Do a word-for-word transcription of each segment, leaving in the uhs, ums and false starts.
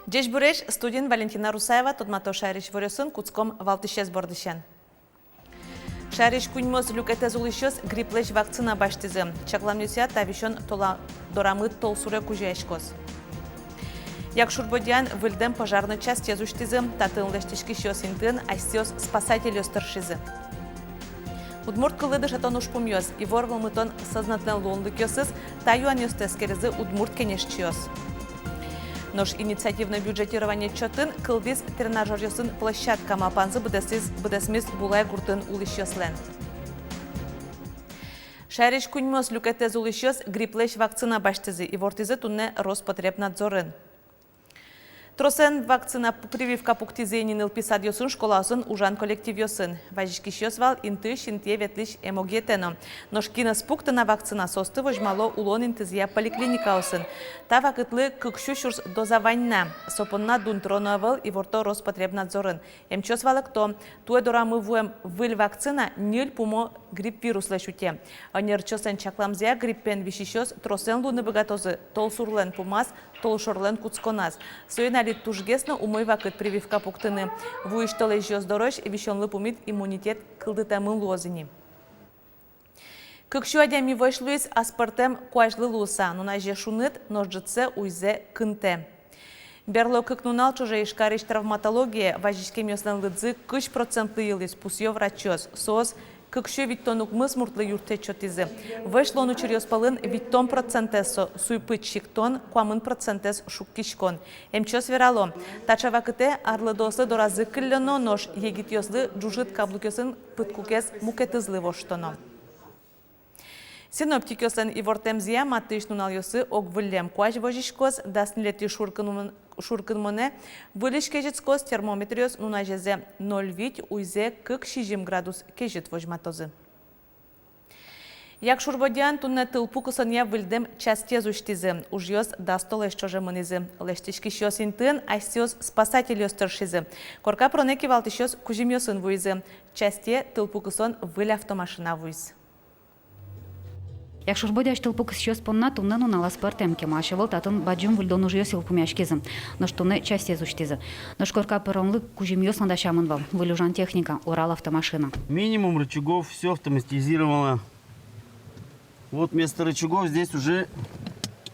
Ӟечбуресь! Студиын Валентина Русаева. Тодмато шаерысь иворъёсын. Кутском валтӥсез бордысен. Шаерысь куиньмос люкетэз улӥсьёс грипплэсь вакцина басьтӥзы. Чакламъёсъя, та висён тола дорамы толсуре кузёяськоз. Якшур-Бӧдьяын выльдэм пожарной частез усьтӥзы. Татын лэсьтӥськисьёс интыын асьсэос спасательёс тыршизы. Удмурт кыллы дышетон ужпумъёс, ивор вӧлмытон сӧзнэтлэн луонлыкъёсыз — та юанъёсты эскеризы удмурт кенешчиос. Нош инициативное бюджетирование чотын кылдӥз тренажёръёсын площадка. Малпанзы быдэсмиз, быдэсмиз Булай гуртын улӥсьёслэн. Шаерысь куиньмос люкетэз улӥсьёс грипплэсь вакцина басьтӥзы, ивортӥзы туннэ Роспотребнадзорын. Тросэн вакцина пу-, прививка пуктӥзы ини нылпи садъёсын, школаосын, ужан коллективъёсын. Вазиськисьёс вал интыысь интые ветлӥсь эмогетэ но. Нош кин ӧз пукты на вакцина, соосты возьмало улон интызъя поликлиникаосын. Та вакытлы кык сю сюрс доза вань на. Со понна дун тыроно ӧвӧл, иворто Роспотребнадзорын. Эмчиос валэкто: туэ дорамы вуэм выль вакцина ньыль пумо грипп вируслэсь уте. Ӧнерчиослэн чакламзыя, гриппен висисьёс тросэн луыны быгатозы толсурлэн пумаз, толшорлэн кутсконаз. Соин али тужгес но умой вакыт прививка пуктыны. Вуись толэзьёс дорозь висёнлы пумит иммунитет кылдытэмын луоз ини. Кык сю адями вӧсь луиз аспӧртэм куазьлы луыса. Нуназе шуныт, нош ӝытсэ, уйзэ кынтэ. Берло кык нунал ӵоже Ижкарысь травматологие вазиськемъёслэн лыдзы кызь процентлы йылӥз, пусъё врачъёс. Соос кык сю витьтон укмыс муртлы юрттэт сётӥзы. Вӧсь луон учыръёс пӧлын витьтон процентэз со суй-пыд сиктон, куамын процентэз шуккиськон. Эмчиос верало: таӵе вакытэ арлыдоослы доразы кыллёно, нош егитъёслы ӝужыт каблукъёсын пыдкукез мукетызлы воштоно. Синоптикъёслэн ивортэмзыя, матысь нуналъёсы ог выллем куазь возиськоз. Дас ньылетӥ шуркынмон-, шуркынмонэ выльысь кезьытскоз. Термометръёс нуназезэ ноль вить, уйзэ кык-сизьым градус кезьыт возьматозы. Якшур-Бӧдьяын туннэ тылпу кысонъя выльдэм частез усьтӥзы. Ужъёс дас толэзь ӵоже мынӥзы. Лэсьтӥськисьёс интыын асьсэос спасательёс тыршизы. Корка пыронэ кивалтӥсьёс кузьымъёсын вуизы. Часте тылпу кысон выль автомашина вуиз. Якшур-Бӧдьяысь тылпу кысӥсьёс понна туннэ нунал аспӧртэм. Кемалась ӧвӧл татын бадӟым выльдон ужъёс йылпумъяськизы. Нош туннэ частез усьтӥзы. Нош корка пыронлы кузьымъёс но дасямын вал. Выль ужан техника — Урал автомашина. Минимум рычагов, всё автоматизировано. Вот вместо рычагов здесь уже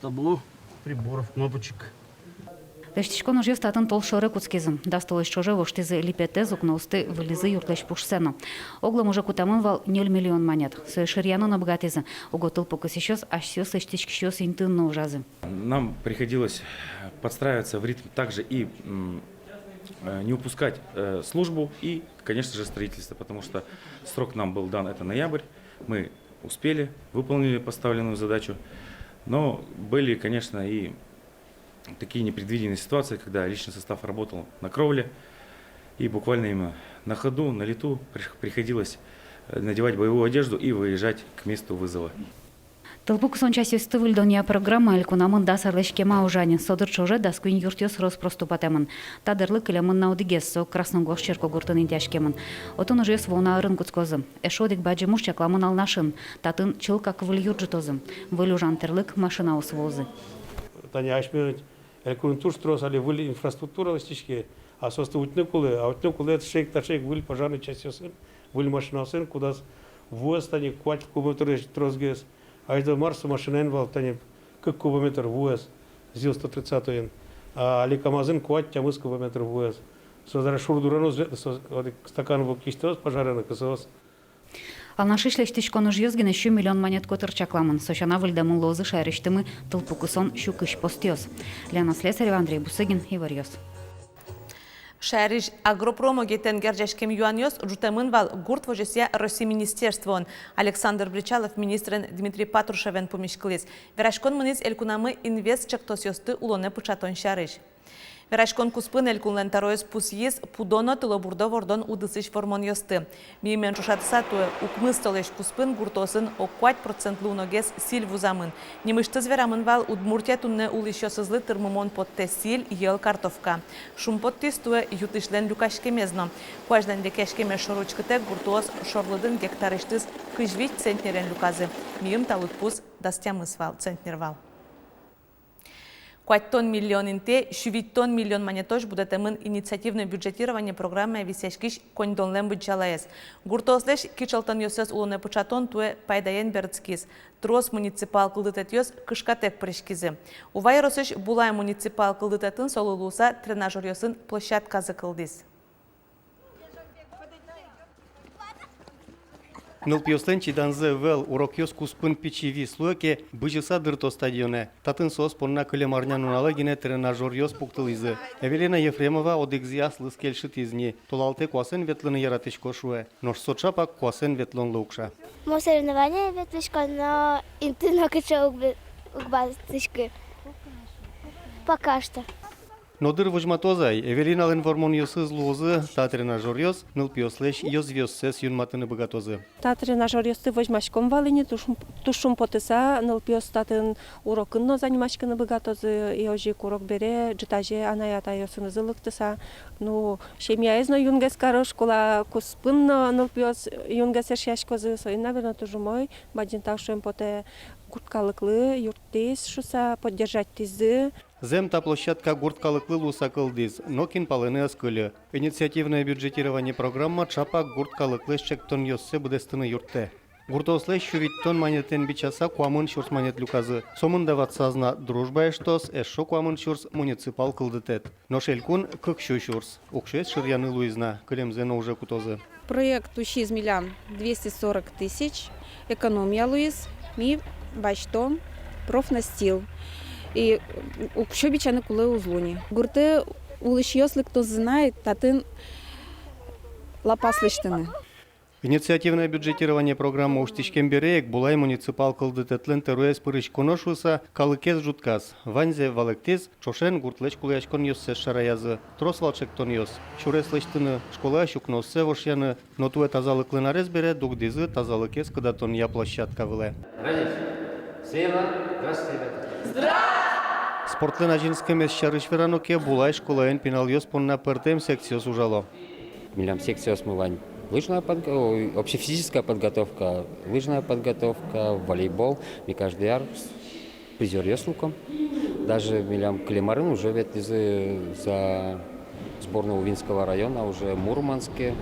табло приборов, кнопочек. Лэсьтӥськон ужъёс татын толшоре кутскизы. Дас толэзь ӵоже воштӥзы липетэз, укноосты вылизы юртлэсь пушсэ но. Оглом уже кутэмын вал ньыль миллион манет. Сое шыръяны но быгатӥзы. Уго тылпу кысӥсьёс асьсэос лэсьтӥськисьёс интыын но ужазы. Нам приходилось подстраиваться в ритм также и, м, э, не упускать, э, службу и, конечно же, строительство, потому что срок нам был дан, это ноябрь. Мы успели, выполнили поставленную задачу. Но были, конечно, и такие непредвиденные ситуации, когда личный состав работал на кровле, и буквально им на ходу, на лету прих-, приходилось, э, надевать боевую одежду и выезжать к месту вызова. Тылпу кысон частьёсты выльдонъя программа элькунамы дас арлэсь кема ужа ни. Со дыр ӵоже дас куинь юртъёс рос-прос тупатэмын. Та дырлы кылемын на одӥгез, со Красногорск черкогуртын интыяськемын. Отын ужъёс вуоно арын кутскозы. Эшшо одӥг бадӟым уж чакламын Алнашын. Татын чылкак выль юрт ӝутозы. Выль ужан тӥрлык машинаос вуозы. Тани асьме элькунын туж трос али выль инфраструктура лэсьтӥське, а соосты утьыны кулэ, а утьыны кулэ таӵе ик, таӵе ик выль пожарной частьёсын, выль машинаосын, кудаз вуэз тани куать кубометр тросгес. Айда, мар со машинаын вал тани кык кубометр вуэз, ЗИЛ сто тридцатойын, а али КамАЗын куать-тямыс кубометр вуэз. Со даже шур дурын уз ветлы, со одӥг стакан ву кисьтоз пожарной, кысоз. Алнашысь лэсьтӥськон ужъёс гинэ сю миллион манет котыр чакламын. Со сяна выльдэмын луозы шаерысьтымы тылпу кысон сю кызь постъёс. Лена Слесарева, Андрей Бусыгин, «Иворъёс». Шаерысь агропромогетэн герӟаськем юанъёс ӝутэмын вал гурт возёсъя Росси министерствоын. Александр Бречалов министрен Дмитрий Патрушевен пумиськылӥз. Вераськон мынӥз элькунамы инвест чектосъёсты улонэ пыӵатон сярысь. Вераськон куспын элькунлэн тӧроез пусйиз пудо но тылобурдо вордон удысысь вормонъёсты. Мимален ӵошатыса, туэ укмыс толэзь куспын гуртоосын ог куать процентлы уногес силь вузамын. Нимысьтыз верамын вал: Удмуртия туннэ улӥсьёсызлы тырмымон поттэ силь, йӧл, картовка. Шумпоттӥз туэ ю-тысьлэн люкаськемез но. Куазьлэн лекъяськемез шоры учкытэк, гуртоос шорлыдын гектарысьтыз кызь вить центнерен люказы. Мимала та лыдпус дас тямыс вал, центнер вал. Куатьтон миллион интые сю витьтон миллион манетозь будэтэмын инициативное бюджетирование программая висъяськись коньдонлэн быдӟалаез. Гуртоослэсь кичӧлтонъёссэс улонэ пыӵатон туэ пайдаен берытскиз. Трос муниципал кылдытэтъёс кышкатэк пыриськизы. Ува ёросысь Булай муниципал кылдытэтын солы луыса тренажёръёсын площадказы кылдӥз. Нылпиослэн чиданзы ӧвӧл, урокъёс куспын пичи вис луэ ке, бызьыса дырто стадионэ. Татын соос понна кылем арня нуналэ гинэ тренажёръёс пуктылӥзы. Эвелина Ефремова одӥгзэ аслыз кельшытӥз ни, толалтэ куасэн ветлыны яратӥсько, шуэ. Нош со ӵапак куасэн ветлонлы укша. Мон соревнование ветлӥсько, но инты нокыӵе уг бе-, уг басьтӥськы. Пока что. Но дыр возьматоз ай, Эвелиналэн вормонъёсыз луозы. Та тренажёръёс нылпиослэсь ёзвиоссэс юнматыны быгатозы. Та тренажёръёсты возьмаськом вал ини, туж, туж шумпотыса, нылпиос татын урокын но занимаськыны быгатозы, и озьы ик урок бере ӝытазе анай-атайёсынызы лыктыса. Ну, семьяез но юнгес каро, школа куспын но нылпиос юнгес эшъяськозы, соин, наверно, туж умой. Бадӟым тау шуэм потэ гурт калыклы, юрттӥз шуыса, поддержатьтӥзы. Зэм, та площадка гурт калыклы луыса кылдӥз, нокин палэнэ ӧз кыльы. Инициативное бюджетирование программа ӵапак гурт калыклэсь ӵектонъёссэ быдэстыны юрттэ. Гуртоослэсь сю витьтон манетэн бичаса куамын сюрс манет люказы. Сомында ватсаз на «Дружба» эштос, эшшо куамын сюрс — муниципал кылдытэт. Нош элькун — кык сю сюрс. Уксёез шыръяны луиз на, кылемзэ но уже кутозы. Проект усиз милям двести сорок тысяч, экономия луиз, ми басьтом профнастил. И уксё бичаны кулэ уз луы ни. Гуртэ улӥсьёс лыктозы на, и татын лапас лэсьтыны. Инициативное бюджетирование программа усьтӥськем бере ик Булай муниципал кылдытэтлэн тӧроез пыриськоно шуыса калыкез ӝутказ. Ваньзэ валэктӥз, ӵошен гуртлэсь кулэяськонъёссэс шараязы. Трос вал ӵектонъёс: сюрес лэсьтыны, школаысь укнооссэ вошъяны, но туэ тазалыклэн арез бере дугдӥзы тазалыкез кыдатонъя площадка вылэ. Ранись. Смело. Здравствуйте, ребята. Спортлэн азинскемез сярысь верано ке, Булай школаын пиналъёс понна пӧртэм секциос ужало. Милям секциосмы вань: лыжная подго-, ой, общефизическая подготовка, лыжная подготовка, волейбол. Ми каждый ар с-, призёръёс луом. Даже милям кылем арын уже ветлӥзы за сборную Увинского района, уже Мурманске.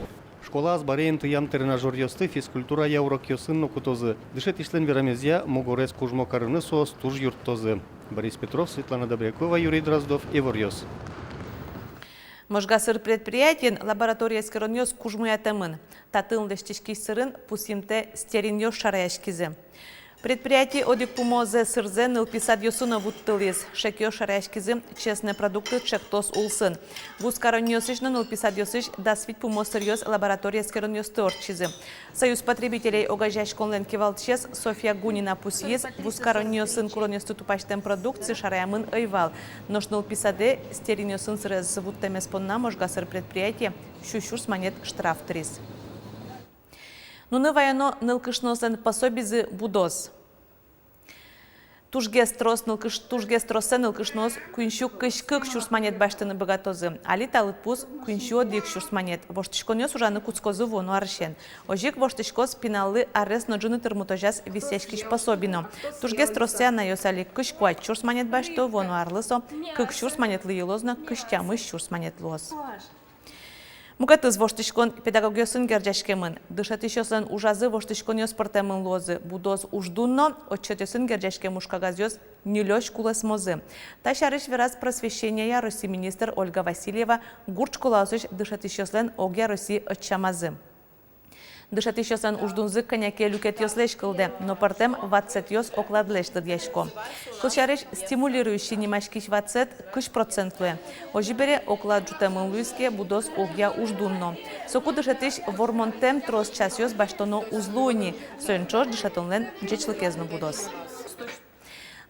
Школа азбаре интыям тренажёръёсты физкультурая урокъёсын но кутозы. Дышетӥсьлэн верамезъя, мугорез кужмо карыны соос туж юрттозы. Борис Петров, Светлана Добрякова, Юрий Дроздов, «Иворъёс». Можгасыр предприятиын лаборатория эскеронъёс кужмоятэмын. Татын лэсьтӥськись сырын пусйымтэ стеринъёс шараяськизы. Предприятие одӥг пумозэ сырзэ нылпи садъёсы но вуттылӥз. Шекъёс шараяськизы «Честные продукты» ӵектос улсын. Вузкаронниосысь но нылпи садъёсысь дас вить пумо сыръёс лаборатория эскеронъёсты ортчизы. Союз потребителей огазеяськонлэн кивалтӥсез Софья Гунина пусйиз: вузкаронниосын куронъёсты тупасьтэм продукция шараямын ӧй вал. Нош нылпи садэ стеринъёсын сырез вуттэмез понна Можгасыр предприятие сю сюрс манет штраф тыриз. Нуны ваёно нылкышноослэн пособизы будоз. Тужгес трос нылкыш-, тужгес троссэ нылкышноос куинь сю кызь кык сюрс манет басьтыны быгатозы. Али та лыдпус куинь сю одӥг сюрс манет. Воштӥськонъёс ужаны кутскозы вуоно арысен. Озьы ик воштӥськоз пиналлы арес но ӝыны тырмытозяз висъяськись пособи но. Тужгес троссэ анайёс али кызь куать сюрс манет басьто, вуоно арлы со кык сюрс манетлы йылоз но кызь тямыс сюрс манет луоз. Мукетыз воштӥськон педагогъёсын герӟаськемын. Дышетӥсьёслэн ужазы воштӥськонъёс пыртэмын луозы, будоз уждун но, отчётъёсын герӟаськем ужкагазъёс ньылёзь кулэсмозы. Та сярысь вераз просвещениея Россиысь министр Ольга Васильева гурт школаосысь дышетӥсьёслэн огъя Россиысь ӧтчамазы. Дышетӥсьёслэн уждунзы кӧня ке люкетъёслэсь кылдэ, но пӧртэм ватсэтъёс окладлэсь лыдъясько. Кылсярысь, стимулирующий нимаськись ватсэт кызь процент луэ. Озьы бере, оклад ӝутэмын луиз ке, будоз огъя уждун но. Соку дышетӥсь вормонтэм трос часъёс басьтоно уз луы ни, соин ӵош дышетонлэн ӟечлыкез но будоз.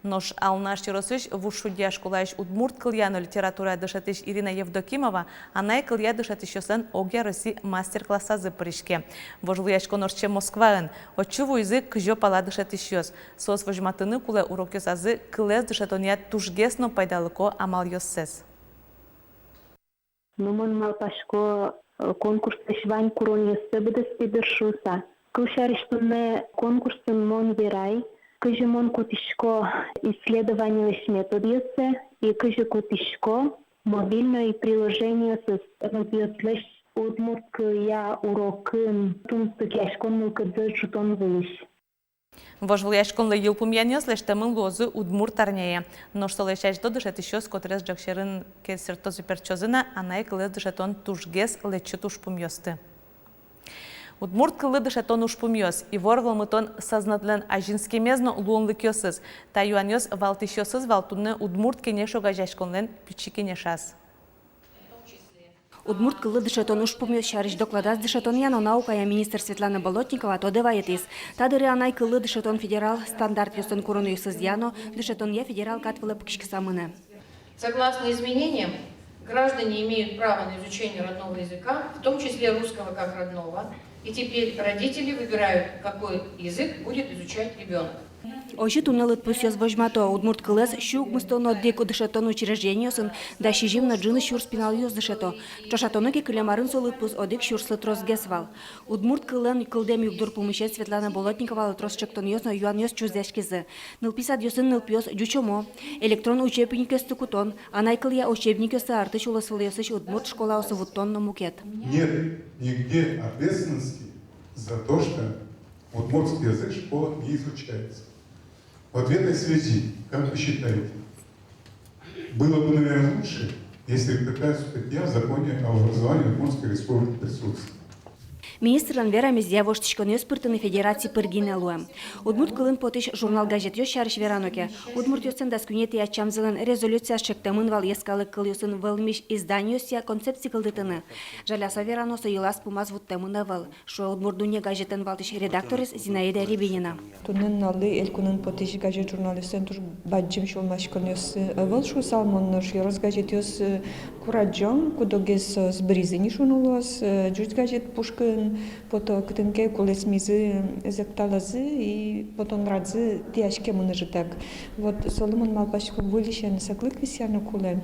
Нош Алнаш ёросысь Вуж-Шудья школаысь удмурт кылъя но литературая дышетӥсь Ирина Евдокимова анай кылъя дышетӥсьёслэн огъя Россиысь мастер-классазы пыриське. Вожвылъяськон ортче Москваын. Отчы вуизы кызё пала дышетӥсьёс. Соос возьматыны кулэ урокъёсазы кылэз дышетонъя тужгес но пайдалыко амалъёссэс. Но мон малпасько, э, конкурслэсь вань куронъёссэ быдэстӥ, дыр, шуыса. Кылсярысь, туннэ конкурсын мон верай, кызьы мон кутӥсько исследованилэсь методъёссэ, и кызьы кутӥсько мобильной приложениосыз нылпиослэсь удмурт кылъя урокын тунсыкъяськон мылкыдзэс ӝутон вылысь. Вожвылъяськонлы йылпумъянъёс лэсьтэмын луозы Удмурт арняе. Нош солэсь азьло дышетӥсьёс котырес ӝӧк сьӧрын ке сэрттозы-пертчозы на, анай кылэз дышетон тужгес лэчыт ужпумъёсты. Удмурт кыллы дышетон ужпумъёс, ивор вӧлмытон сӧзнэтлэн азинскемез но луонлыкъёсыз. Та юанъёс валтӥсьёсыз вал туннэ Удмурт Кенеш огазеяськонлэн пичи кенешаз. Удмурт кыллы дышетон ужпумъёс сярысь докладаз дышетонъя но наукая министр Светлана Болотникова тодэ вайытӥз. Та дыре анай кыллы дышетон федерал стандартъёсын куронъёсызъя но дышетонъя федерал кат вылэ пыкиськыса мынэ. Согласно изменениям, граждане имеют право на изучение родного языка, в том числе русского как родного, и теперь родители выбирают, какой язык будет изучать ребёнок. Озьы туннэ лыдпусъёс возьмато: удмурт кылэз сю укмыстон одӥг дышетон учреждениосын дас сизьым но ӝыны сюрс пиналъёс дышето. Ӵошатоно ке, кылем арын со лыдпус одӥг сюрслы тросгес вал. Удмурт кыллэн кылдэм югдур пумысен Светлана Болотниковалы трос чектонъёс но юанъёс чузъяськизы. Нылпи садъёсын нылпиос ӟучомо, электрон учебникъёсты кутон, анай кылъя учебникъёсты артысь улосвылъёсысь удмурт школаосы вуттон но мукет. Нет нигде ответственности за то, что удмуртский язык в школах не изучается. Вот в этой связи, как вы считаете, было бы, наверное, лучше, если бы такая статья в законе об образовании Удмуртской Республики присутствовала? Министрлэн верамезъя, воштӥськонъёс пыртыны федераци пыр гинэ луэ. Удмурт кылын потӥсь журнал-газетъёс сярысь верано ке, удмуртъёслэн дас куинетӥ ятчамзылэн резолюцияз чектэмын вал йӧскалык кылъёсын вӧлмись изданиосъя концепци кылдытыны. Жаляса верано, со йылаз-пумаз вуттэмын ӧвӧл, шуэ «Удмурт дунне» газетлэн валтӥсь редакторез Зинаида Рябинина. Туннэ нуналлы элькунын потӥсь газет-журналъёслэн туж бадӟым сюлмаськонъёссы ӧвӧл, шуысал мон, нош ёрос газетъёс, э, курадӟо, куд-огез соос быризы ни, шуыны луоз, э, ӟуч газет пушкын пото, кытын ке кулэсмизы, зӧкталозы и потон радзы тӥяськемын ӧжытак. Вот солы, мон малпасько, выльысен саклык висъяны кулэ.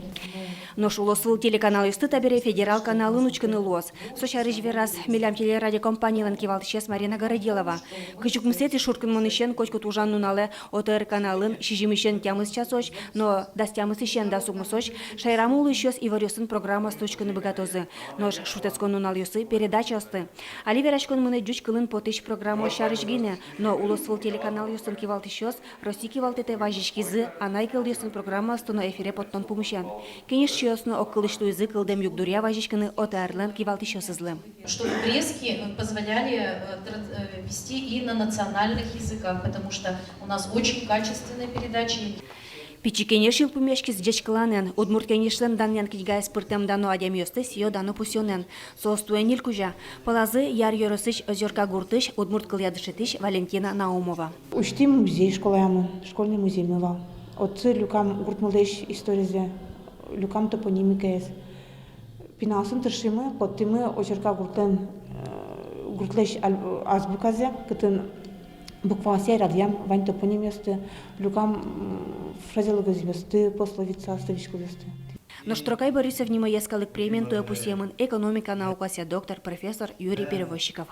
Нош улосвыл телеканалъёсты табере федерал каналын учкыны луоз. Со сярысь вераз милям телерадиокомпанилэн кивалтӥсез Марина Городилова. Кызь укмысэтӥ шуркынмонысен котькуд ужан нуналэ О Т Р каналын сизьымысен тямыс часозь но дас тямысысен дас укмысозь шаерамы улӥсьёс иворъёсын программаосты учкыны быгатозы. Нош шутэтскон нуналъёсы — передачаосты. Али вераськон мынэ ӟуч кылын потӥсь программаос сярысь гинэ, но улосвыл телеканалъёсын кивалтӥсьёс Россия кивалтэтэ вазиськизы анай кылъёсын программаосты но эфире поттон пумысен. Кенешчиос но огкылысь луизы кылдэм югдуръя вазиськыны О Т Р-лэн кивалтӥсьёсызлы. Чтобы врезки, э, позволяли, э, тр-, э, вести и на национальных языках, потому что у нас очень качественные передачи. Пичи кенеш йылпумъяськиз ӟечкыланэн, Удмурт Кенешлэн данъян книгаез пыртэм дано адямиосты сӥё-дано пусъёнэн. Соос туэ ньыль кузя. Пӧлазы Яр ёросысь Озёрка гуртысь удмурт кылъя дышетӥсь Валентина Наумова. Усьтӥм музей школаямы, школьный музеймы вал. Отчы люкам гуртмылэсь историзэ, люкам топонимикаез. Пиналъёсын тыршимы, поттӥмы Озёрка гуртлэн, э, гуртлэсь аль-, азбуказэ, кытын букваосъя радъям вань топонимъёсты, люкам, м, фразеологизмъёсты, пословицаосты, визькылъёсты. Нош Трокай Борисов нимо йӧскалык премиен туэ пусъемын экономика наукаосъя доктор, профессор Юрий Перевозчиков.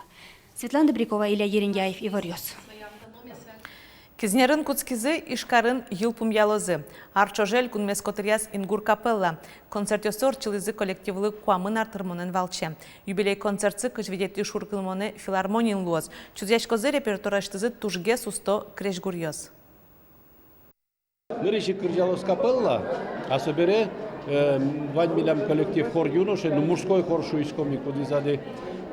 Светлана Добрякова, Илья Ериндяев, «Иворъёс». Кизнерын кутскизы, Ижкарын йылпумъялозы. Ар ӵоже элькунмес котыръяз «Ингур» капелла. Концертъёсы ортчылӥзы коллективлы куамын ар тырмонэн валче. Юбилей концертсы кызь витетӥ шуркынмонэ филармониын луоз. Чузъяськозы репертуарысьтызы тужгес усто крезьгуръёс. Нырысь ик кырӟалоз капелла, а собере, э, вань милям коллектив, хор юношей, ну, мужской хор шуиськом ик, кудӥз али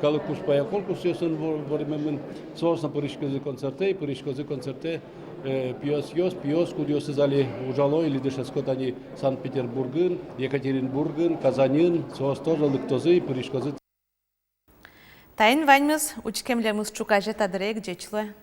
калык куспо конкурсъёсын вор-, вормемын, соос но пыриськозы концертэ, пыриськозы концертэ, э, пиосъёс, пиос, кудъёсыз али ужало или дышетско тани Санкт-Петербургын, Екатеринбургын, Казаньын, соос тоже лыктозы и пыриськозы. Таин ваньмыз, учке милемыз ӵуказе та дыре ик, ӟеч луэ.